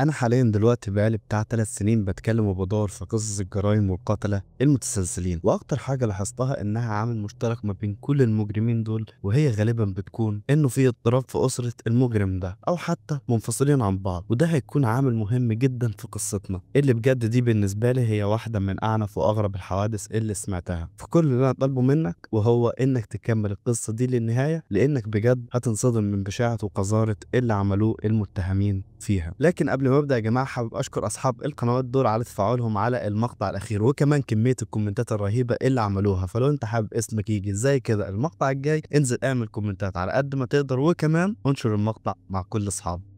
أنا حاليا دلوقتي بقالي بتاع 3 سنين بتكلم وبدور في قصص الجرائم والقتلة المتسلسلين، وأكتر حاجة لاحظتها إنها عامل مشترك ما بين كل المجرمين دول، وهي غالبا بتكون إنه في اضطراب في أسرة المجرم ده أو حتى منفصلين عن بعض، وده هيكون عامل مهم جدا في قصتنا اللي بجد دي بالنسبة لي هي واحدة من أعنف وأغرب الحوادث اللي سمعتها. فكل اللي أنا طالبه منك وهو إنك تكمل القصة دي للنهاية، لإنك بجد هتنصدم من بشاعة وقذارة اللي عملوه المتهمين فيها. لكن قبل ما ابدا يا جماعة حابب اشكر اصحاب القنوات دول على تفاعلهم على المقطع الاخير، وكمان كمية الكومنتات الرهيبة اللي عملوها. فلو انت حابب اسمك يجي زي كده المقطع الجاي، انزل اعمل كومنتات على قد ما تقدر، وكمان انشر المقطع مع كل اصحابك.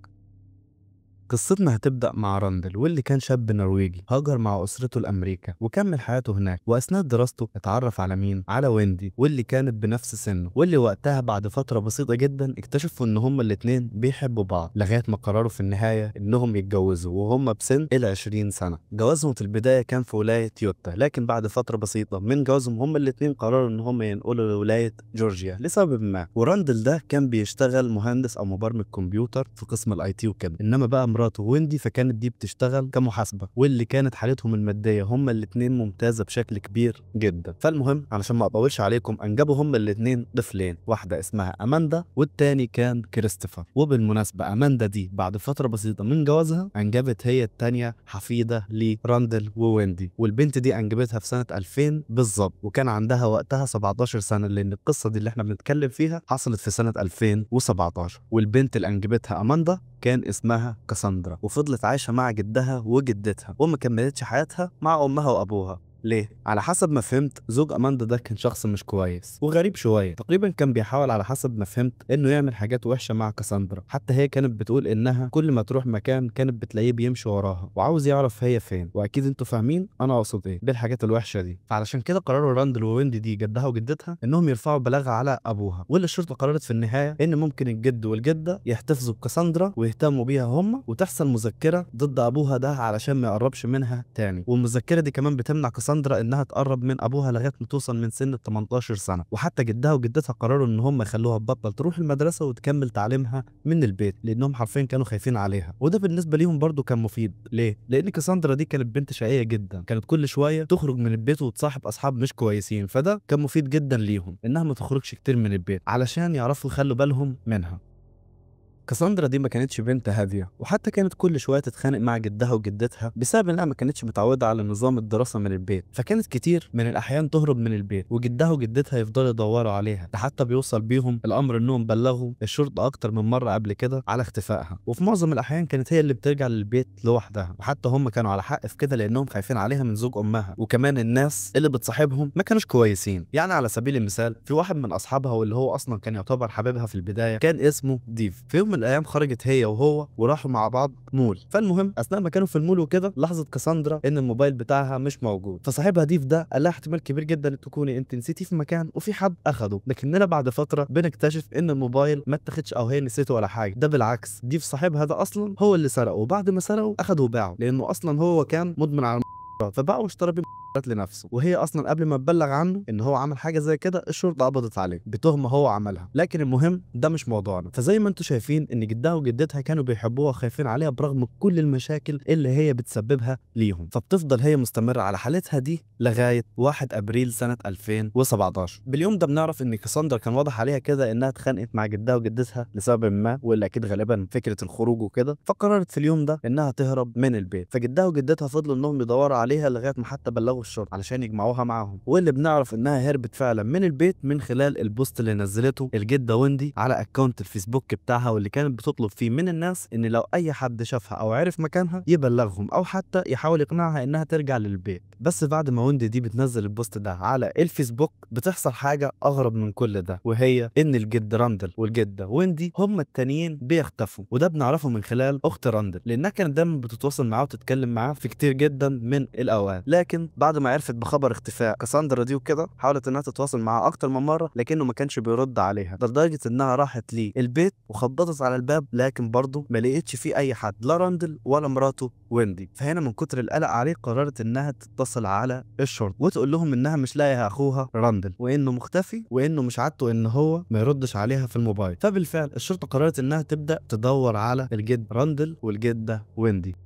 قصتنا هتبدأ مع راندل، واللي كان شاب نرويجي هاجر مع أسرته لأمريكا وكمل حياته هناك. وأثناء دراسته اتعرف على مين؟ على ويندي، واللي كانت بنفس سنة، واللي وقتها بعد فترة بسيطة جدا اكتشفوا إن هما الاتنين بيحبوا بعض، لغاية ما قرروا في النهاية إنهم يتجوزوا وهم بسن ال20 سنة. جوازهم في البداية كان في ولاية يوتا، لكن بعد فترة بسيطة من جوازهم هما الاتنين قرروا إن هما ينقلوا لولاية جورجيا لسبب ما. وراندل ده كان بيشتغل مهندس أو مبرمج كمبيوتر في قسم ال IT وكده، إنما بقى مراته ويندي فكانت دي بتشتغل كمحاسبه، واللي كانت حالتهم المادية هما الاثنين ممتازة بشكل كبير جدا. فالمهم علشان ما اطولش عليكم، انجبوا هما الاثنين طفلين، واحدة اسمها اماندا والتاني كان كريستوفر. وبالمناسبة اماندا دي بعد فترة بسيطة من جوازها انجبت هي الثانية حفيده لراندل وويندي، والبنت دي انجبتها في سنة 2000 بالظبط، وكان عندها وقتها 17 سنة، لان القصة دي اللي احنا بنتكلم فيها حصلت في سنة 2017. والبنت اللي انجبتها اماندا كان اسمها كاساندرا، وفضلت عايشة مع جدها وجدتها وما كملتش حياتها مع أمها وأبوها. ليه؟ على حسب ما فهمت زوج أماندا ده كان شخص مش كويس وغريب شوية، تقريبا كان بيحاول على حسب ما فهمت إنه يعمل حاجات وحشة مع كاساندرا. حتى هي كانت بتقول إنها كل ما تروح مكان كانت بتلاقيه بيمشي وراها وعاوز يعرف هي فين، وأكيد أنتوا فاهمين أنا أقصد إيه بالحاجات الوحشة دي. فعلشان كده قرروا راندل وويندي دي جدها وجدتها إنهم يرفعوا بلاغ على أبوها، واللي الشرطة قررت في النهاية إن ممكن الجد والجدة يحتفظوا بكاساندرا ويهتموا بيها هم، وتحصل مذكرة ضد أبوها ده علشان ما يقربش منها تاني. والمذكرة دي كمان بتمنع كاساندرا انها تقرب من ابوها لغاية ما توصل من سن ال 18 سنة. وحتى جدها وجدتها قرروا ان هم يخلوها تبطل تروح المدرسة وتكمل تعليمها من البيت، لانهم حرفيا كانوا خايفين عليها. وده بالنسبة ليهم برضو كان مفيد. ليه؟ لان كاساندرا دي كانت بنت شقيه جدا، كانت كل شوية تخرج من البيت وتصاحب اصحاب مش كويسين، فده كان مفيد جدا ليهم انها ما تخرجش كتير من البيت علشان يعرفوا يخلوا بالهم منها. كاساندرا دي ما كانتش بنت هادية، وحتى كانت كل شوية تتخانق مع جدها وجدتها بسبب انها ما كانتش متعوده على نظام الدراسة من البيت، فكانت كتير من الاحيان تهرب من البيت وجدها وجدتها يفضلوا يدوروا عليها، ده حتى بيوصل بيهم الامر انهم بلغوا الشرطة اكتر من مرة قبل كده على اختفائها. وفي معظم الاحيان كانت هي اللي بترجع للبيت لوحدها، وحتى هم كانوا على حق في كده لانهم خايفين عليها من زوج امها، وكمان الناس اللي بتصاحبهم ما كانوش كويسين. يعني على سبيل المثال في واحد من اصحابها واللي هو اصلا كان يعتبر حبيبها في البداية كان اسمه ديف. في يوم من الايام خرجت هي وهو وراحوا مع بعض مول. فالمهم اثناء ما كانوا في المول وكده لاحظت كاساندرا ان الموبايل بتاعها مش موجود، فصاحبها ديف ده قال لها احتمال كبير جدا تكوني انت نسيتيه في مكان وفي حد اخده، لكننا بعد فترة بنكتشف ان الموبايل ما اتاخدش او هي نسيته ولا حاجة، ده بالعكس ديف صاحبها ده اصلا هو اللي سرقه، وبعد ما سرقه اخده وباعه لانه اصلا هو كان مدمن على المخدرات، فباعه واشترى بيه لنفسه. وهي اصلا قبل ما تبلغ عنه ان هو عمل حاجة زي كده الشرطة قبضت عليه بتهمه هو عملها، لكن المهم ده مش موضوعنا. فزي ما انتم شايفين ان جدها وجدتها كانوا بيحبوها وخايفين عليها برغم كل المشاكل اللي هي بتسببها ليهم، فبتفضل هي مستمرة على حالتها دي لغاية 1 ابريل سنة 2017. باليوم ده بنعرف ان كاساندرا كان واضح عليها كده انها اتخانقت مع جدها وجدتها لسبب ما، واللي اكيد غالبا فكرة الخروج وكده، فقررت في اليوم ده انها تهرب من البيت. فجدها وجدتها فضلوا انهم يدوروا عليها لغاية ما حتى بلغوا الشرطة علشان يجمعوها معاهم، واللي بنعرف انها هربت فعلا من البيت من خلال ال post اللي نزلته الجدة ويندي على account الفيسبوك بتاعها، واللي كانت بتطلب فيه من الناس ان لو اي حد شافها او عرف مكانها يبلغهم او حتى يحاول يقنعها انها ترجع للبيت. بس بعد ما ويندي دي بتنزل ال post ده على الفيسبوك بتحصل حاجة اغرب من كل ده، وهي ان الجد راندل والجدة ويندي هم التانيين بيختفوا، وده بنعرفه من خلال اخت راندل لانها كانت دايما بتتواصل معاه وتتكلم معاه في كتير جدا من الاوقات. لكن بعد ما عرفت بخبر اختفاء كاساندرا دي وكده حاولت انها تتواصل معاه اكتر من مرة لكنه ما كانش بيرد عليها، لدرجة انها راحت ليه البيت وخبطت على الباب لكن برضه ما لقيتش فيه اي حد، لا راندل ولا مراته ويندي. فهنا من كتر القلق عليه قررت انها تتصل على الشرطة وتقول لهم انها مش لاقيه اخوها راندل وانه مختفي وانه مش عادته ان هو ما يردش عليها في الموبايل. فبالفعل الشرطة قررت انها تبدا تدور على الجد راندل والجدة ويندي.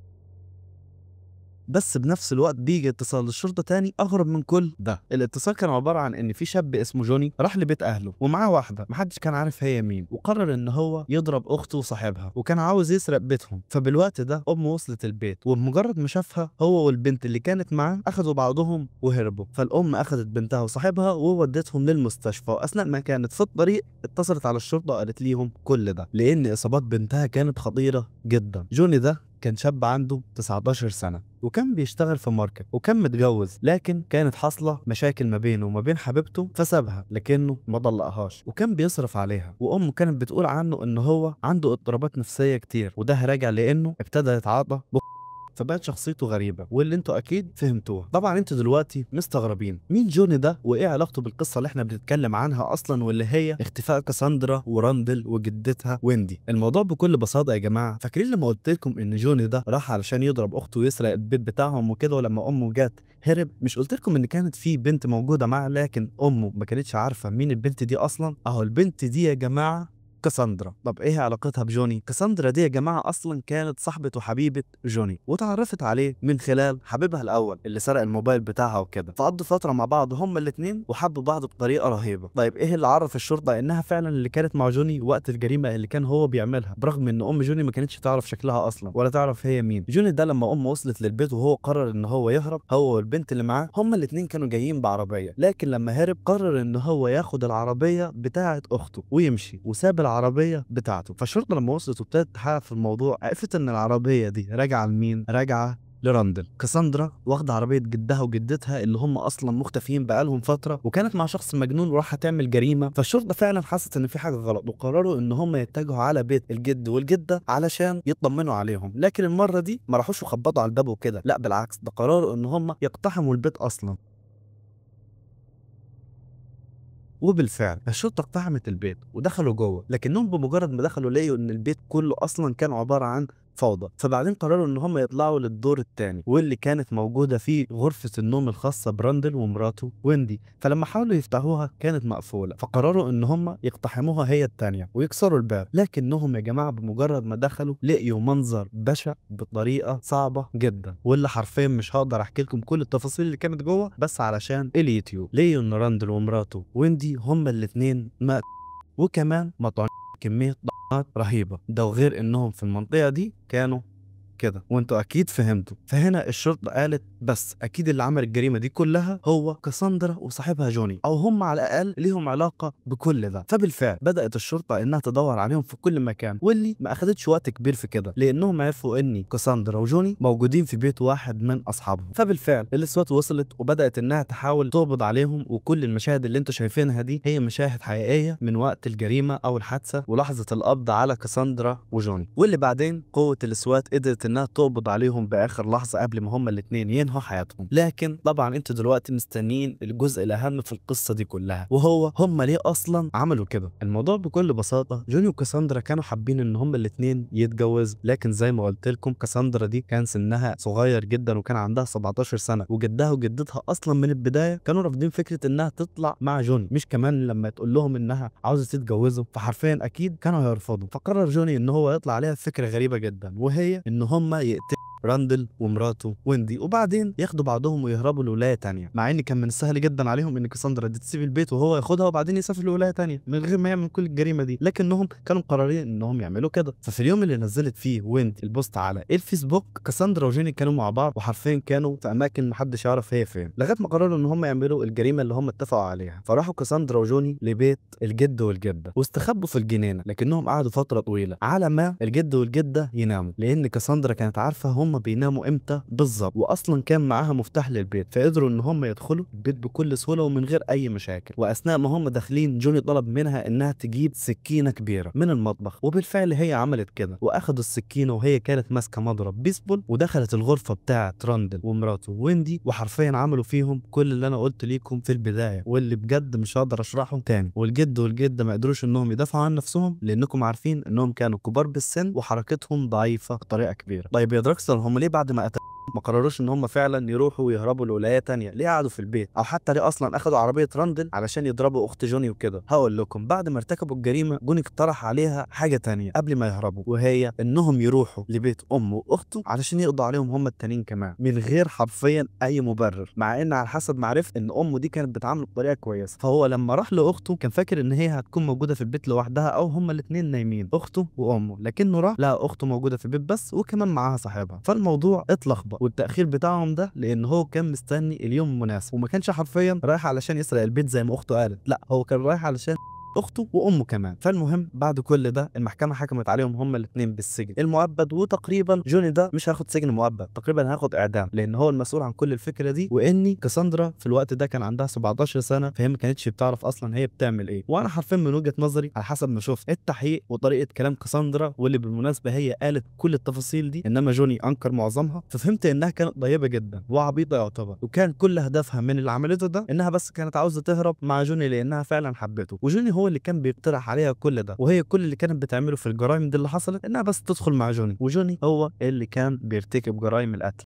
بس بنفس الوقت بيجي اتصال للشرطة تاني اغرب من كل ده. الاتصال كان عبارة عن ان في شاب اسمه جوني راح لبيت اهله ومعاه واحدة محدش كان عارف هي مين، وقرر ان هو يضرب اخته وصاحبها وكان عاوز يسرق بيتهم. فبالوقت ده امه وصلت البيت وبمجرد ما شافها هو والبنت اللي كانت معاه اخذوا بعضهم وهربوا. فالام اخذت بنتها وصاحبها وودتهم للمستشفى، واثناء ما كانت في الطريق اتصلت على الشرطة وقالت ليهم كل ده لان اصابات بنتها كانت خطيرة جدا. جوني ده كان شاب عنده 19 سنة وكان بيشتغل في market وكان متجوز، لكن كانت حاصلة مشاكل ما بينه وما بين حبيبته فسابها لكنه ما طلقهاش وكان بيصرف عليها. وأمه كانت بتقول عنه إن هو عنده اضطرابات نفسية كتير، وده راجع لأنه ابتدى يتعاطى فبقت شخصيته غريبة واللي انتوا اكيد فهمتوها. طبعا انتوا دلوقتي مستغربين مين جوني ده وايه علاقته بالقصة اللي احنا بنتكلم عنها اصلا واللي هي اختفاء كاساندرا وراندل وجدتها ويندي. الموضوع بكل بساطة يا جماعة، فاكرين لما قلت لكم ان جوني ده راح علشان يضرب اخته ويسرق البيت بتاعهم وكده، ولما امه جت هرب؟ مش قلت لكم ان كانت في بنت موجودة معاه لكن امه ما كانتش عارفه مين البنت دي اصلا؟ اهو البنت دي يا جماعة كاساندرا. طب ايه علاقتها بجوني؟ كاساندرا دي يا جماعة اصلا كانت صاحبه وحبيبه جوني، وتعرفت عليه من خلال حبيبها الاول اللي سرق الموبايل بتاعها وكده، فقضوا فترة مع بعض هما الاثنين وحبوا بعض بطريقة رهيبة. طيب ايه اللي عرف الشرطة انها فعلا اللي كانت مع جوني وقت الجريمة اللي كان هو بيعملها، برغم ان ام جوني ما كانتش تعرف شكلها اصلا ولا تعرف هي مين؟ جوني ده لما امه وصلت للبيت وهو قرر ان هو يهرب هو والبنت اللي معاه، هما الاثنين كانوا جايين بعربيه، لكن لما هرب قرر ان هو ياخد العربية بتاعه اخته ويمشي وساب العربية بتاعته. فالشرطة لما وصلت وابتدت تحقق في الموضوع عرفت ان العربية دي راجعة لمين؟ راجعة لراندل. كاساندرا واخدة عربية جدها وجدتها اللي هم اصلا مختفيين بقالهم فترة، وكانت مع شخص مجنون وراح تعمل جريمة. فالشرطة فعلا حست ان في حاجة غلط وقرروا ان هم يتجهوا على بيت الجد والجدة علشان يطمنوا عليهم، لكن المرة دي ما راحوش وخبطوا على الباب وكده، لا بالعكس ده قرروا ان هم يقتحموا البيت اصلا. وبالفعل الشرطة اقتحمت البيت ودخلوا جوه، لكنهم بمجرد ما دخلوا لقوا ان البيت كله اصلا كان عبارة عن فوضى. فبعدين قرروا ان هم يطلعوا للدور الثاني واللي كانت موجودة فيه غرفة النوم الخاصة براندل ومراته ويندي. فلما حاولوا يفتحوها كانت مقفولة، فقرروا ان هم يقتحموها هي الثانية ويكسروا الباب، لكنهم يا جماعة بمجرد ما دخلوا لقيوا منظر بشع بطريقة صعبة جدا، واللي حرفيا مش هقدر احكي لكم كل التفاصيل اللي كانت جوه بس علشان اليوتيوب. لقيوا ان راندل ومراته ويندي هم الاثنين ماتوا، وكمان مطعون كمية طعنات رهيبة، ده وغير انهم في المنطقة دي كانوا كده، وانتوا اكيد فهمتوا. فهنا الشرطة قالت بس اكيد اللي عمل الجريمة دي كلها هو كاساندرا وصاحبها جوني، او هم على الاقل ليهم علاقة بكل ده. فبالفعل بدات الشرطة انها تدور عليهم في كل مكان، واللي ما اخدتش وقت كبير في كده لانهم عرفوا ان كاساندرا وجوني موجودين في بيت واحد من اصحابهم. فبالفعل ال SWAT وصلت وبدات انها تحاول تقبض عليهم، وكل المشاهد اللي انتوا شايفينها دي هي مشاهد حقيقية من وقت الجريمة او الحادثة ولحظة القبض على كاساندرا وجوني، واللي بعدين قوة ال SWAT قدرت انها تقبض عليهم باخر لحظة قبل ما هما الاثنين ينهوا حياتهم. لكن طبعا انتوا دلوقتي مستنيين الجزء الاهم في القصة دي كلها، وهو هما ليه اصلا عملوا كده؟ الموضوع بكل بساطة جوني وكاساندرا كانوا حابين ان هما الاثنين يتجوزوا، لكن زي ما قلت لكم كاساندرا دي كان سنها صغير جدا وكان عندها 17 سنة، وجدها وجدتها اصلا من البداية كانوا رافضين فكرة انها تطلع مع جوني، مش كمان لما تقول لهم انها عاوزه تتجوزه فحرفيا اكيد كانوا هيرفضوا. فقرر جوني ان هو يطلع عليها فكرة غريبة جدا، وهي ان هما يقتلوا راندل ومراته ويندي وبعدين ياخدوا بعضهم ويهربوا لولاية تانية، مع ان كان من السهل جدا عليهم ان كاساندرا دي تسيب البيت وهو ياخدها وبعدين يسافر لولاية تانية من غير ما يعمل كل الجريمة دي، لكنهم كانوا مقررين انهم يعملوا كده. ففي اليوم اللي نزلت فيه ويندي ال post على الفيسبوك كاساندرا وجوني كانوا مع بعض، وحرفيا كانوا في اماكن محدش يعرف هي فين، لغاية ما قرروا ان هم يعملوا الجريمة اللي هم اتفقوا عليها. فراحوا كاساندرا وجوني لبيت الجد والجدة واستخبوا في الجنينة، لكنهم قعدوا فترة طويلة على ما الجد والجدة يناموا، لان كاساندرا كانت عارفه هم هم بيناموا امتى بالظبط، واصلا كان معاها مفتاح للبيت، فقدروا ان هم يدخلوا البيت بكل سهولة ومن غير اي مشاكل. واثناء ما هم داخلين جوني طلب منها انها تجيب سكينة كبيرة من المطبخ، وبالفعل هي عملت كده واخدوا السكينة وهي كانت ماسكه مضرب بيسبول، ودخلت الغرفة بتاعه راندل ومراته ويندي، وحرفيا عملوا فيهم كل اللي انا قلت ليكم في البداية واللي بجد مش هقدر اشرحه تاني. والجد والجدة ما قدروش انهم يدافعوا عن نفسهم لانكم عارفين انهم كانوا كبار بالسن وحركتهم ضعيفة بطريقة كبيرة. طيب يا دراكستر، هم ليه بعد ما قتلوا ما قرروش ان هم فعلا يروحوا ويهربوا لولاية تانية؟ ليه قعدوا في البيت؟ او حتى ليه اصلا اخدوا عربية راندل علشان يضربوا اخت جوني وكده؟ هقول لكم، بعد ما ارتكبوا الجريمة جوني اقترح عليها حاجة تانية قبل ما يهربوا، وهي انهم يروحوا لبيت امه واخته علشان يقضوا عليهم هم التانيين كمان من غير حرفيا اي مبرر، مع ان على حسب ما عرفت ان امه دي كانت بتعامله بطريقة كويسة. فهو لما راح لاخته كان فاكر ان هي هتكون موجودة في البيت لوحدها او هم الاثنين نايمين اخته وامه، لكنه راح لقى اخته موجودة في البيت بس وكمان معاها صاحبها. فالموضوع اتلخبط، والتاخير بتاعهم ده لان هو كان مستني اليوم المناسب، وما كانش حرفيا رايح علشان يسرق البيت زي ما اخته قالت، لا هو كان رايح علشان اخته وامه كمان. فالمهم بعد كل ده المحكمة حكمت عليهم هما الاثنين بالسجن المؤبد، وتقريبا جوني ده مش هياخد سجن مؤبد، تقريبا هياخد اعدام لان هو المسؤول عن كل الفكرة دي. واني كاساندرا في الوقت ده كان عندها 17 سنة، فهي ما كانتش بتعرف اصلا هي بتعمل ايه. وانا حرفيا من وجهه نظري على حسب ما شفت التحقيق وطريقه كلام كاساندرا، واللي بالمناسبة هي قالت كل التفاصيل دي انما جوني انكر معظمها، ففهمت انها كانت طيبة جدا وعبيطه يعتبر، وكان كل هدفها من اللي عملته ده انها بس كانت عاوزه تهرب مع جوني لانها فعلا حبته، وجوني هو اللي كان بيقترح عليها كل ده، وهي كل اللي كانت بتعمله في الجرائم دي اللي حصلت انها بس تدخل مع جوني، وجوني هو اللي كان بيرتكب جرائم القتل.